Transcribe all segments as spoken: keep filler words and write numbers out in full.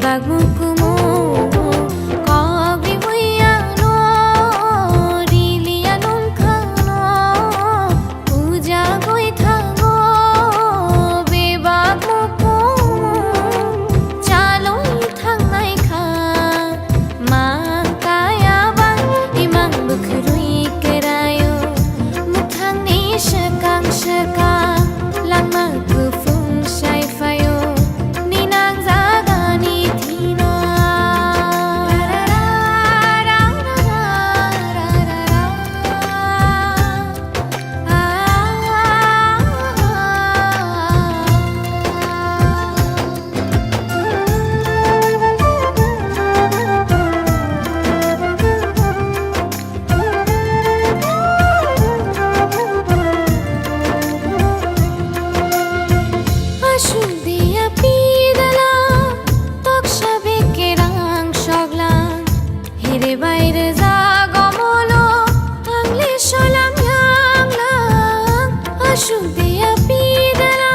Bebak mukumu kok riwi ano riliya nungkhano puja goi thango. Bebak mukumu chalwi thangnai kha. Mang kaya bang imang bwkhwrwi kerayo, mwthangni swkang swkang langma kuphung sai phaio, ninang jagani thina. Asuk dia pidala, toksa bekerang soglang. Hiri bai rwjak omolo, ang le solam yang lang. Asuk dia pidala,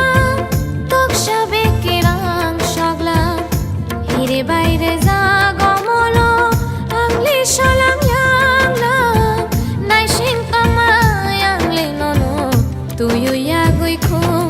toksa bekerang soglang. Hiri bai rwjak omolo, ang le solam yang lang. Naising tongma yang le nono, tuyu yagwi khum.